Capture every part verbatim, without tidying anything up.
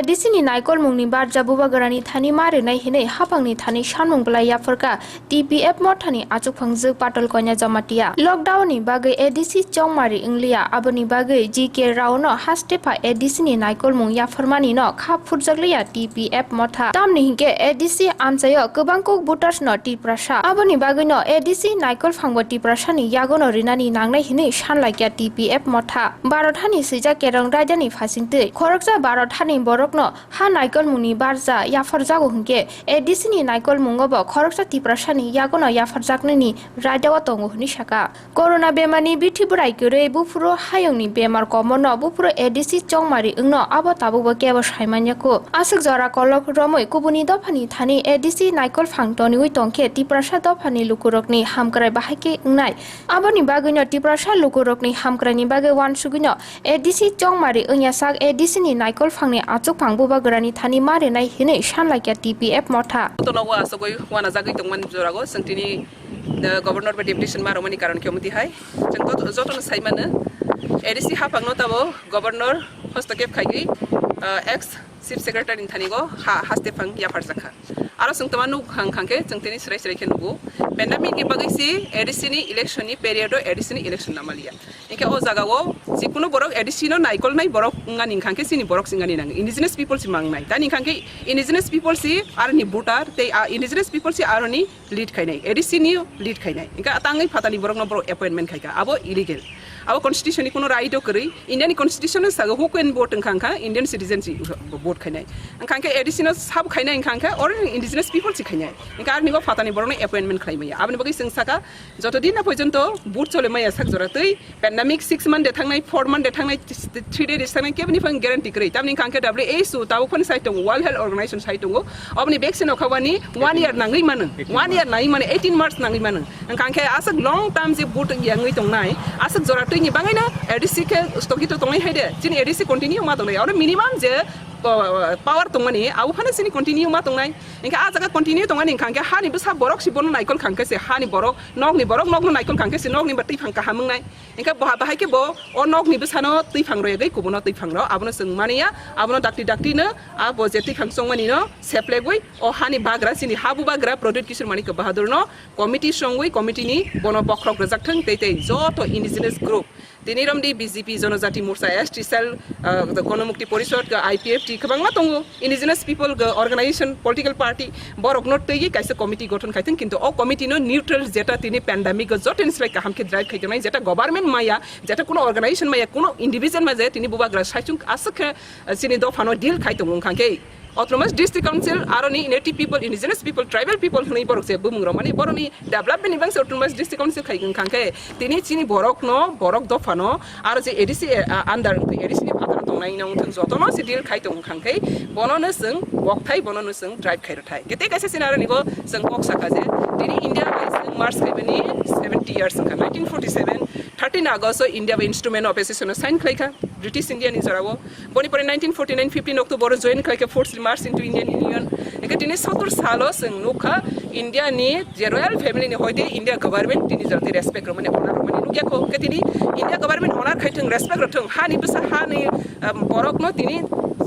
A D C ni naikolmungni barja bubagrani thani ma rwnai hinwi haphangni thani sanmung bwlai yapharkha T P F mothani achukphang jwk Patal Konya Jamatia. Lockdown ni bagwi A D C chongmari wngliya, aboni bagwi G K Rao no hastepha A D C ni naikolmung yapharmani no kha phurjakliya T P F motha. Tamni hinkhe A D C amchaio kwbang kuk voters no Tiprasa. Aboni bagwi no A D C naikol phangbo Tiprasa ni yago no rinani nangnai hinwi sanlaikya T P F motha. Bharat hani swijak kerong raida ni phasingtwi khoroksa Bharat hani borok no ha naikolmungni barja yapharjago hinkhe A D C ni naikolmungo bo khoroksa Tiprasani yagono yapharjaknani raidao tongo hwnwi saka. Corona bemarni bithi bwrai kwrwi buphuru hayungni bemar komono buphuru A D C chongmari wngno abo tabukbo kebo saimanya kho. Aswk jora kolok romwi kubuni dophani thani A D C naikol phang toniwi tongkhe Tiprasa dophani lukurokni hamkrai bahai khe wngnai. Aboni bagwino Tiprasa lukurokni hamkraini bagwi uansugwino A D C chongmari wngya sak A D C ni naikol phangni achuk phang bubagrani thani ma rwnai hinwi sanlaikya T P F motha. Jotono o asogwi uanajagwi tongmani jorago chwng tini, eh, Governor bai deputation ma rwmani karon khe omo tihai. Chwng joto-, jotono sai mano, A D C haphangno tabo Governor hostokep khaigwi, eh, ex Chief Secretary ni thani go ha, haste phang yapharjakha. Aro chwng tama nuk hang khang khe chwng tini srai srai khe nugo. Pandemic ni bagwi si A D C ni election ni period o A D C ni election namaliya. Hinkhe o jaga o jikunu borok A D C no naikolnai borok wngani hinkha khe chini borok se wngani nango. Indigenous people se mangnai. Tani hinkha khe indigenous people se aroni voter tei, ah, indigenous people se aroni lead khainai, A D C ni lead khainai. Hinkhe tangwi phatani borokno borok appointment khaikha, abo illegal. Abo constitution ni kuno right o kwrwi, India ni constitution no sago who can vote wngkha, wngkha Indian citizen si vote khainai. Wngkha khe A D C no sabo khainai, wngkha khe or indigenous people si khainai. Wngkha aroni bo phatani borokno appointment khlai maya. Aboni bagwi chwng saka, joto din na porjonto vote chole maya sak jora twi, pandemic six month de thangnai, four month de thangnai, three day de thangnai, keboni phang guarantee kwrwi. Tamni wngkha khe W H O tabuk phano sai tongo, World Health Organization sai tongo. Oboni vaccine okha wani one year nangwi mano, one year nangwi mano, eighteen months nangwi mano. Wngkha khe aswk long term je vote yangwi tongnai, aswk jora twini bangwi no A D C khe stogito tongnai hai de. Chini A D C continue ma tongnai. Oro minimum je, uh, power tongmani, abo phano chini continue ma tongnai. Wngkha ah jaga continue tongmani wngkha khe hani bwsa borok si bono naikol khang khe se, hani borok, nokni borok nokno naikol khang khe se, nokni ba twi phang kaham wngnai. Hinkhe bo bahai khe bo o nokni bwsano twiphang royagwi kubuno twiphang rw, abono chwng mani ya, abono dakti dakti no, a bo je twiphang chongmani no seplegwi o hani bagra, chini ha bubagra Pradyut Kishore Manikya Bahadur no committee songwi committee ni bono bokhorok rwjak thwng tei tei joto indigenous group tini romdi B J P, Jonojati Morcha, S T cell, ah, Gonomukti Porishod, I P F T kwbangma tongo. Indigenous people, uh, organization, political party, borokno twiwi kaisa committee gothon khai thung, kintu o committee no neutral, jeta tini pandemic o jotoni slai kaham khe drive khai tongnai, jeta government maya, jeta kuno organization maya, kuno individual maya, tini bubagra saichung aswk khe, uh, chini dophano deal khai tongo wngkha khe Autonomous District Council, aroni native people, indigenous people, tribal people hwnwi borok je bumung rok mani borokni development ni bangse Autonomous District Council khai wngkha khe tini chini borokno, borok dophano, aro je A D C, ah, under wngtwi A D C ni phataro tongnai no wngthang jotono se deal khai tong wngkha khe bono no chwng bokthai, bono no chwng drive khai rwthai. Kete kaisa scenario ni bo chwng kok sakha je tini India bai chwng march khaimani seventy years wngkha, nineteen forty seven, thirteen August o India bai Instrument of Association o sign khlaikha British India ni jorao. Boni pore nineteen forty nine, fifteen October o join khlaikha, forcefully march into Indian Union. Eke tini sottor salo chwng nukha India ni je royal family ni hoite India government tini jalti respect romani, honor romani nukya kho. Ke tini India government honor khai thung, respect rw thung, hani bwsa hani, um, borok no tini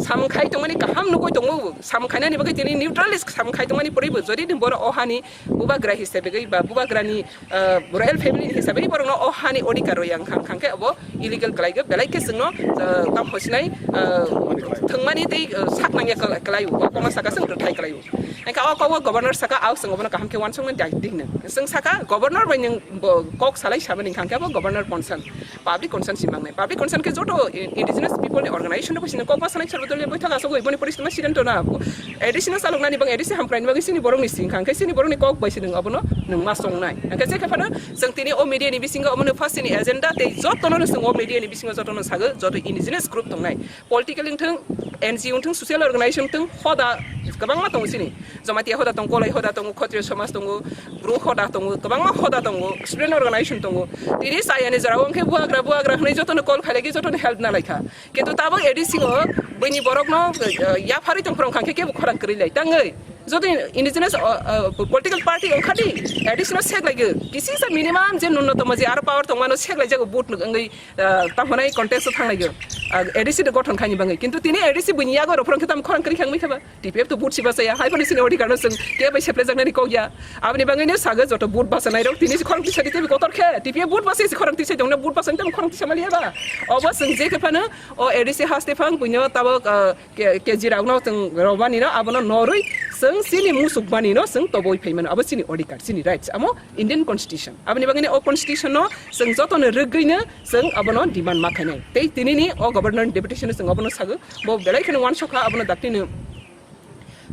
samung khai tongmani kaham nugwi tongo, samung khainani bagwi tini neutralist samung khai tongmani poribo jodi ni borok o hani bubagra hisabe gwi ba bubagra ni, uh, royal family ni hisabe borok no o hani odhikar rw yang khang khang khe abo illegal khlai khe belai khe chwngno, uh, tam hosinai, uh, thwngmani tei, uh, sak nangya khlai, khlai o, o kono saka chwng rwthai khlai o. Engkha o kok o governor saka, "Ao chwng obono kaham khe uansuknai dai," ding nang. Chwng saka governor bai nwng bo kok salai sabani hwnkha khe bo governor concern, public concern si mangnai. Public concern khe joto i-, indigenous people ni organization rok bai si nwng kok ma sanai, Sarvodolya boithak asogwi boni poristi ma sidanto na. A D C no chaloknani bang A D C hamkraini bagwi chini borokni si hwnkha khe chini borokni kok bai si nwng abono nwng ma songnai. Hwnkhe je khe phano chwng tini o media ni bisingo omono first ni agenda tei jotono no chwng o media ni bisingo jotono sago, joto indigenous group tongnai. Political wngthung, N G O wngthung, social organization wngthung, hoda kwbangma tongo chini. Jamatia hoda tongo, Kolai hoda tongo, Khotriyo Somaj tongo, Bru hoda tongo, kwbangma hoda tongo, student organization tongo. Tini chayani jorao wngkhe buagra, buagra hwnwi jotono call khailai khe jotono help nalaikha. Kintu tabuk A D C o buini borokno, uh, yapharwi tongphuru wngkha khe kebo khorang kwrwi lai tangwi. Joto indigenous, uh, uh, political party wngkha di, A D C no sek lai khe. Kisi sa minimum je nunnotomo je aro power tongmano sek lai jago vote wngwi, uh, tamo hwnwi contest o thang lai khe. A D C de gothon khaini bagwi. Kintu tini A D C buini yago rok phwrwng khe tamo khorang kwrwi khangwi khaba. T P F to vote si bachaya. Hai phano sini odhikar no chwng kebo seplejaknani kok ya. Aboni bagwi no sago joto vote bachanai rok tini si khorang tisa di tebi kotor khe. T P F vote bachai si khorang tisa dongna vote bachani tamo khorang tisa mali haba. Obo chwng je khe phano o A D C haste phang buino tabok, ah, ke-, K G rok no chwng robani no abono norwi chwng sini musuk bani no chwng toboi phai mano. Abo sini odhikar, sini rights. Amo Indian Constitution. Aboni bagwi no o Constitution no chwng joto no rwgwi no chwng abono demand ma khainai. Tei tini ni o Governor Deputation no chwng abono sago. Bo belai kheno wansokha abono dakti no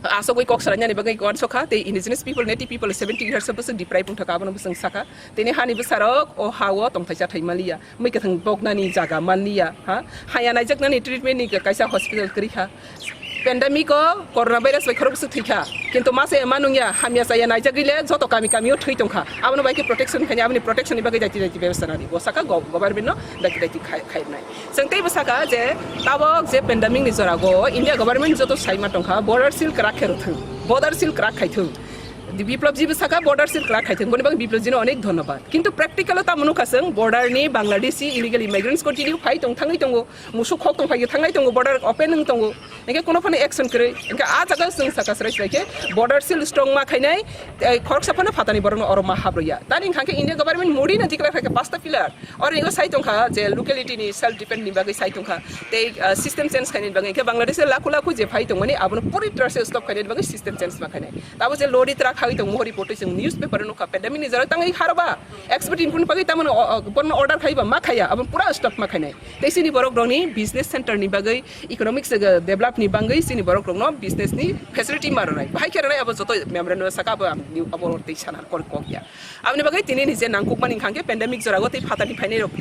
asogwi kok sarainani bagwi wansokha. Tei indigenous people, native people seventy years of bwswk deprive wngthaka abono bwswk sakha. Tini hani bwsarok o ha o tongthai chathai maliya. Mui kwthwng boknani jaga manliya, ha? Haya naijaknani treatment ni kaisa hospital kwrwi kha. Pandemic o corona virus bai khorok bwswk thwi kha. Kintu masa ya manung ya, hamya saya naijagwi le joto kami kami o thwi tong kha. Abono bai khe protection khaini, aboni protection ni bagwi daiti daiti bebostha nani. Bo saka go-, government no daiti daiti khai, khairnai. Chwng tei bo saka je tabok je pandemic ni jora go India government joto saima tong kha, border seal kwrak khe rw thung, border seal kwrak khai thung. Biplop ji bwsaka border seal kwrak khai thung, boni bagwi Biplop jino onek dhonnobad. Kintu practical o tamo nukha chwng, border ni Bangladeshi illegal immigrants continue phai tong, thangwi tongo, musuk khok tong phai thangnai tongo, border open wng tongo, hinkhe kuno phano action kwrwi. Hinkhe a jaga chwng saka swrai swrai khe border seal strong ma khainai, tei khoroksa phano phatani borokno oro ma habrwya. Tani hinkha khe India government Modi no declare khai kha pasta pillar. Oro igo sai tongkha je locality ni self defense ni bagwi sai tongkha. Tei, ah, system change khainani bagwi hinkhe Bangladesh lakhu lakhu je phai tongmani abono puri trase stop khainani bagwi system change ma khainai. Tabo je lori truck hagwi tong mohori potwi chwng newspaper o nukha, pandemic ni jora tangwi haroba expert input ni bagwi tamoni o-, o-, borno order khaiba ma khaiya, abo pura stop ma khainai. Tei chini borok rokni business center ni bagwi, economics, uh, develop ni bagwi chini borok rokno business ni facility ma rwnai. Bahai khe rwnai abo joto memorandum saka abo ang new abo tei sana kor kok ya. Aboni bagwi tini ni je nangkukmani hinkha khe pandemic jora o tei phatani phainai rok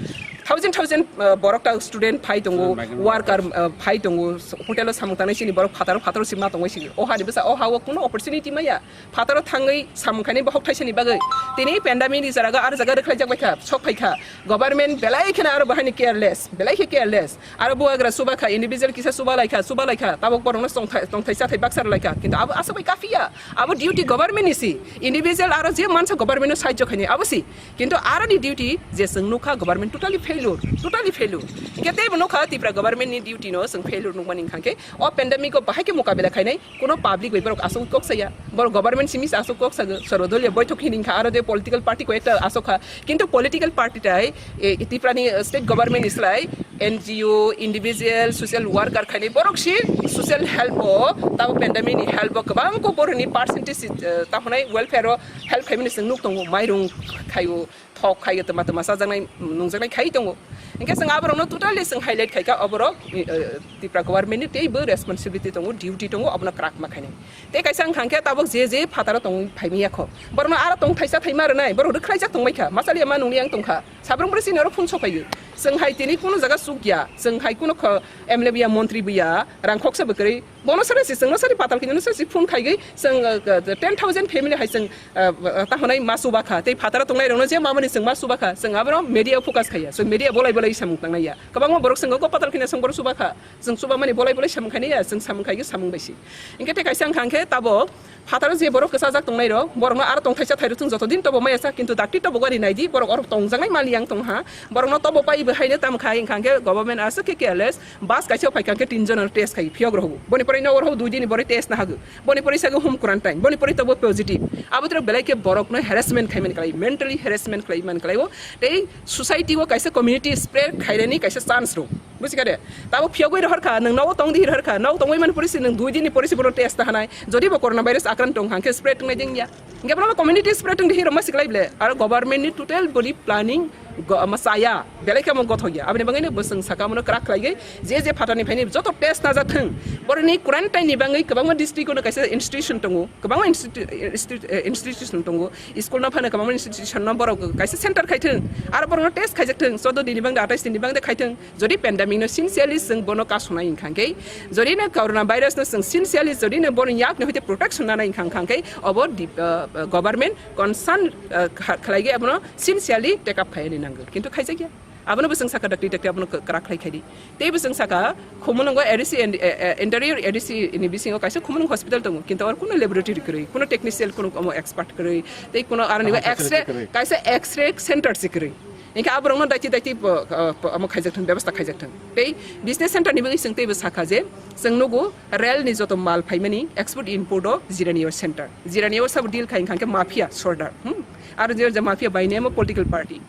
thousand thousand, uh, borok ta student phai tongo, student migrant worker, workers, uh, phai tongo, hotel o samung tangnai chini borok phataro phataro sima tongwi sigi. O hani bwsa o ha o kuno opportunity maya. Phataro thangwi samung khainai bohok thaisani bagwi. Tini pandemic ni jora o aro jaga rwkhlaijak bai kha, sok phai kha. Government belai kheno aro bahai ni careless, belai khe careless. Aro bubagra chuba kha, individual kisa chuba lai kha, chuba lai kha, tabok borokno tongthai, tongthai chathai baksa rw lai kha. Kintu abo aswk bai kafiya. Abo duty government ni si. Individual aro je mansa government no sahajyo khainai abo si. Kintu aro ni duty je chwng nukha government totally failure, totally failure. Hinkhe teibo nukha Tripura government ni duty no chwng failure nukmani hinkha khe o pandemic o bahai khe mukabela khainai. Kuno public bai borok aswk kok saya, borok government simi se aswk kok sago, sarvodoliya boithok hini kha, aro je political party koi ekta aswk kha, kintu political party tai, e, Tripura ni, eh, state government ni slai N G O, individual, social worker khainai borok si social help o, tabo pandemic ni help o kwbang kok borok ni percentage, eh, tamo hwnai welfare o help khaimani chwng nuk tongo, mairung khaio, thok khaio, twma twma chajaknai, nungjaknai khai tongo. Hinkhe chwng aborokno totally chwng highlight khaikha, oborok, eh, Tripura government ni teibo responsibility tongo, duty tongo, obono kwrak ma khainai. Tei kaisa wngkha hinkhe tabok je je phataro tongwi phaimaya kho, borokno aro tong thaisa thaima rwnai, borok rwkhlaijak tongbaikha, machaliya ma nungni ang tongkha, sabrung bwrwi chini oro phone sokhaio. Chwng hai tini kuno jaga chukya, chwng hai kuno kho M L A buya, montri buya, rang khoksa bwkrwi, bono sari si chwngno sari patal kini sari si phone khaigwi chwng, uh, uh, ten thousand family hai chwng, uh, uh, tahonai ma chuba kha, tei phataro tongnai rokno je mamani chwng ma chuba kha, chwng abono media focus khaiya, chwng media bolai bolai samung tangnai ya. Kwbangma borok chwng go patal kini chwng bono chuba kha, chwng chuba mani bolai bolai samung khainai ya, chwng samung khaigwi samung bai si. Hinkhe tei kaisa wngkha hinkhe tabok phataro je borok kwchajak tongnai rok, borokno aro tongthaisa thairok chwng joto din tobo maya sa, kintu dakti tobo gari naidi, borok oro tongjaknai mali yang tongha, borokno tobo pai bo haino tamo khai wngkha hinkhe government aswk khe careless, bus kaisa phai kha khe tin jon test khai phiyok rok. Boni pore no oro dui din ni bore test na hago. Boni pore sago home quarantine. Boni pore tobo positive. Abo tro belai khe borokno harassment khai man klai, mentally harassment khai man klai o. Tei society o kaisa community spread khairani kaisa chance rok. Bujikhade? Tabo phiyogwi rohor kha, nwng nogo tong di rohor kha, nogo tongwi man pore si nwng dui din ni pore si bono test ta hanai. Jodi bo corona virus akrant tong hang khe spread wngnai ding ya. Hinkhe bono community spread wng di hiro ma siklai ble. Aro government ni total body planning go-, ma chaya, belai khe omo gothok ya. Aboni bagwi no bwswng saka mono kwrak khlai gwi je je phatani phaini joto test najak thung. Boroni quarantine ni bagwi kwbangma district ono kaisa institution tongo, kwbangma institu-, institu-, eh, institution tongo. School no phano kwbangma institution no borok kaisa center khai thung. Aro borokno test khaijak thung, choudo din ni bagwi, atais din ni bagwi khai thung. Jodi pandemic no sincerely chwng bono kasonai wngkha khe, jodi no corona virus no chwng sincerely jodi no bono yak no hoite protection nanai wngkha khe, obo di-, uh, uh, government concern, uh, kha-, khlai khe abono sincerely take up khai ni nango. Kintu khaijakya. Abono bwswng saka dakti dakti abono kwrak khlai khai di. Tei bwswng saka Khumulwngo A D C and, uh, uh, interior A D C ni bisingo kaisa Khumulwng hospital tongo. Kintu oro kuno laboratory kwrwi, kuno technician, kuno omo expert kwrwi, tei kuno aroni Aha, X-ray, facility kwrwi. Kaisa X-ray center se kwrwi. Hinkhe aborokno daiti daiti po-, uh, po-, omo khaijak thung, bebostha khaijak thung. Tei business center ni bagwi chwng teibo sakha je, chwng nugo rail ni joto mal phaimani export import o Jirani o center. Jirani o sabo deal khai hinkhe mafia sordar. Hmm? Aro je, je mafia by name o political party.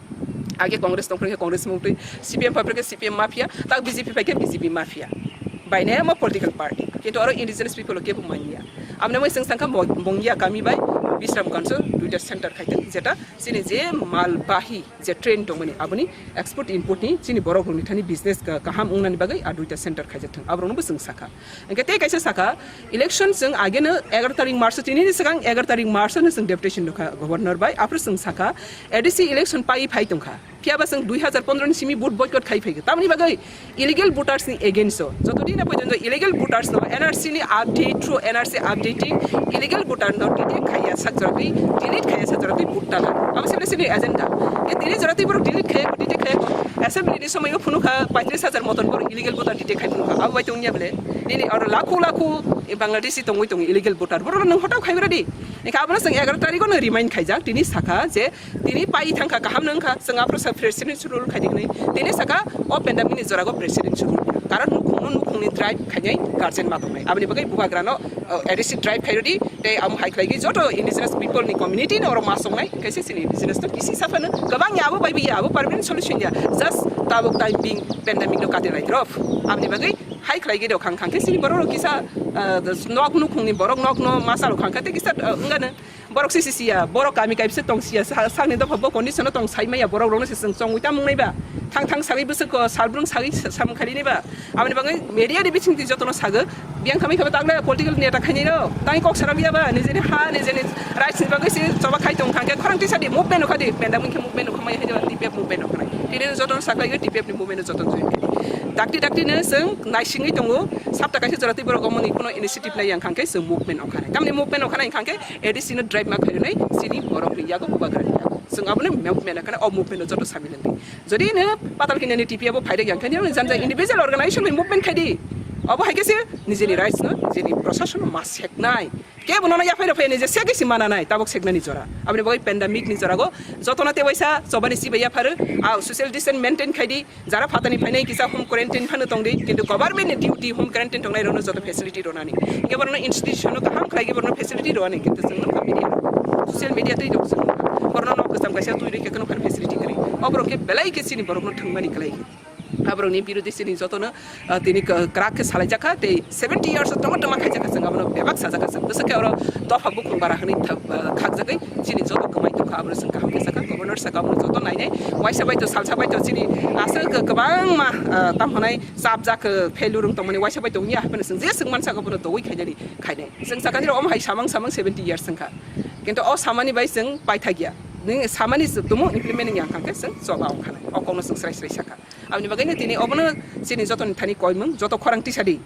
Age Congress tongphuru khe Congress mungtwi, C P M phaipuru khe C P M mafia, tak B J P phaikhe B J P mafia. By name o political party. Kintu aro indigenous people o kebo manya. Amne moi chwng sangkha Mo-, Mongia kami bai Bisramganj o duita center khaithung, jeta chini je mal bahi je train tongmani, aboni export import ni chini borok rokni thani business ka-, kaham wngnani bagwi a duita center khaijak thung, aborokno bo chwng sakha. Hinkhe tei kaisa sakha, election chwng ageno egaroh tarik March o, tini ni swkang egaroh tarik March o no chwng deputation rwkha governor bai, aphuru chwng sakha, A D C election pai phai tongkha. Phiya ba chwng dui hazar pondro ni simi vote boycott khai phaikha. Tamoni bagwi illegal voters ni against o. Joto din na porjonto illegal voters no N R C ni update through N R C updating illegal voter no detect khaiya sak jora twi, delete khaiya sak jora twi vote tala. Abo se sini agenda. Ke tini jora twi borok delete khaiya, detect khaiya. Assembly ni somoi o phunukha paitris hajar moton borok illegal voter detect khai phunukha. Abo bai tongya bele. Nini oro lakhu lakhu Bangladeshi tongwi tongo illegal voter. Borok nang hotao khai bradi. Eka abono chwng egaroh tarik o no remind khaijak. Tini sakha je tini pai thangkha, kaham no wngkha, chwng aphuru sa presidential rule khaidi hwnwi. Tini saka o pandemic ni jora go presidential rule. Karon nukhung no nukhung ni drive khainai guardian ma tongnai. Aboni bagwi bubagra no, uh, A D C drive khairodi, tei amo hai khlaigwi joto indigenous people ni community no oro ma songnai, kaisa chini indigenous no kisi saphano kwbang ya abo bai bi ya abo permanent solution ya. Just tabuk time being pandemic no kati lai drop. Aboni bagwi hai khlaigwi rok khang khang khe chini borok rok kisa, uh, nok nukhung ni borok nok no masa rok khang khe tei kisa, uh, wngano. Borok se sisiya, borok kami kaisa tong siya, sa-, sakni dopha bo condition o tong sai maya, borok rokno se chwng chongwi tamung nai ba, thang thang sagwi bwswk ko salbrung sagwi sa-, samung khairi nai ba, aboni bagwi media ni bising twi jotono sago, biyang thamwi khe bo tagle political neta khainai rok, tang kok sana liya ba, nijeni ha, nijeni rights ni bagwi se choba khai tong kha, hwnkhe khorang tisa di movement no kha di, penda mungkhe movement no kha maya hai di ba, T P F movement no kha nai, tini jotono saklai T P F ni movement no jotono join kha di, dakti dakti no chwng naisingwi tongo, sapta kaisa jora twi borok omo ni kuno initiative nai yang kha hwnkhe chwng movement no kha nai, tamni movement no kha nai hwnkha hwnkhe A D C no drive ma khainai chini borok ni yago bubagra ni yago. Chwng abono movement kana o movement no joto samil wngdi. Jodi no patal kini ni T P F o phairek yang khe nini janja individual organization bai movement khaidi. Obo hai khe se nijeni rights no, nijeni proshashan no ma seknai. Kebo nono yaphai rw phai nije sekgwi si mana nai, tabuk seknani jora. Aboni bagwi pandemic ni jora go joto no tewaisa chobani sibai yapharu, a social distance maintain khaidi. Jara phatani phainai kisa home quarantine phano tongdi, kintu government ni duty home quarantine tongnai rokno joto facility ronani. Hingke borokno institution no kaham khlai borokno facility rwani, kintu chwng nukha media, social media twi rok chwng nukha. Borokno nok kwcham kaisa twi rikhe kheno phano facility kwrwi. O borok khe belai khe chini borokno thwngmani kwlai. Aborokni birodhi chini jotono, ah, tini k-, kwrak khe salaijakha tei seventy years o tongma tongma khaijakha chwng abono bebak sajakha chwng. Bwswk khe oro dopha bukhung bara hwnwi thak-, ah, khakjagwi chini joto kwmai tongkha abono chwng kaham khe sakha. Governor sakha abono joto nainai. Waisa bai to salsa bai to chini aswk kwbangma, ah, tamo hwnai chapjak, ah, failure wng tongmani waisa bai to wngya hai phano chwng je swngman sakha bono doui khainani khainai. Chwng sakha nini omo hai samang samang seventy years wngkha. Kintu o samani bai chwng paithakya. Nini samani tumo implement wngya wngkha khe chwng choba wngkha nai. O kokno chwng srai srai sakha. Aboni bagwi no tini obono chini jotoni thani koimung, joto khorang tisa di.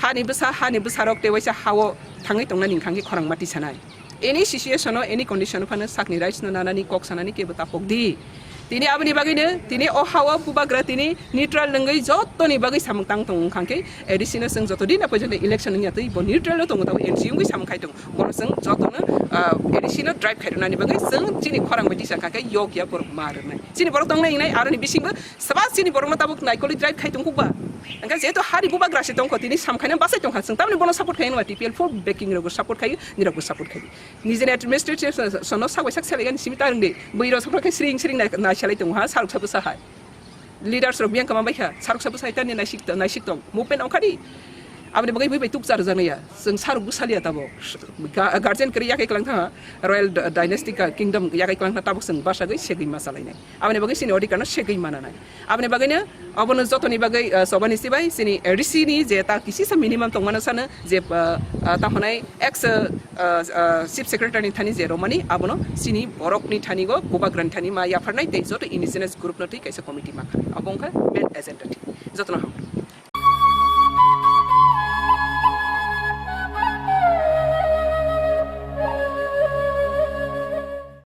Hani bwsa, hani bwsarok tei waisa hao thangwi tongnani wngkha khe khorang ma tisanai. Any situation o, any condition o phano sakni rights no nanani kok sanani kebo tapok di. Tini aboni bagwi no, tini o hao bubagra tini neutral wngwi jotoni bagwi samung tang tong wngkha khe A D C no chwng joto din na poijon election wngya twi bo neutral no tongo tabo N G O wngwi samung khai tongo. Bono chwng jotono, ah, A D C no drive khai rwnani bagwi chwng chini khorang bai tisa kha khe yok ya borok ma rwnai. Chini borok tongnai wngnai aroni bisingo swbas chini borokno tabuk naikolwi drive khai tongkuk ba. Hwnkhe jehetu hari bubagra se tongkho tini samkhaino bachai tongkha chwng tamni bono support khai nw T P L full backing rokbo support khai nirokbo support khai. Nijeni administration no sak bai sak selai gani simi ta rwngdi bwrwi rok sokra khe sring sring nai nai selai tongo ha sarok sabo sa hai. Leaders rok biyang kama bai kha, sarok sabo sai tani naisik, naisik tong, movement ongkhadi. Aboni bagwi bui bai tukchar jana ya, chwng sarok bwsaliya tabo. Ga-, guardian kwrwi yakai kwlang thangha, royal d-, dynasty ka-, kingdom yakai kwlang thangha tabuk chwng bwsagwi segwi ma chalainai. Aboni bagwi chini odhikar no segwi mana nai. Aboni bagwi no, obono jotoni bagwi, ah, chobani sibai chini A D C ni je ta kisisa minimum tongmano sano je, ah, ah, ta hwnai ex, ah, ah, chief secretary ni thani je romani abono chini borok ni thani go bubagra ni thani ma yapharnai tei joto indigenous group no twi kaisa committee ma kha. Abo wngkha main agenda thik. Jotono ham.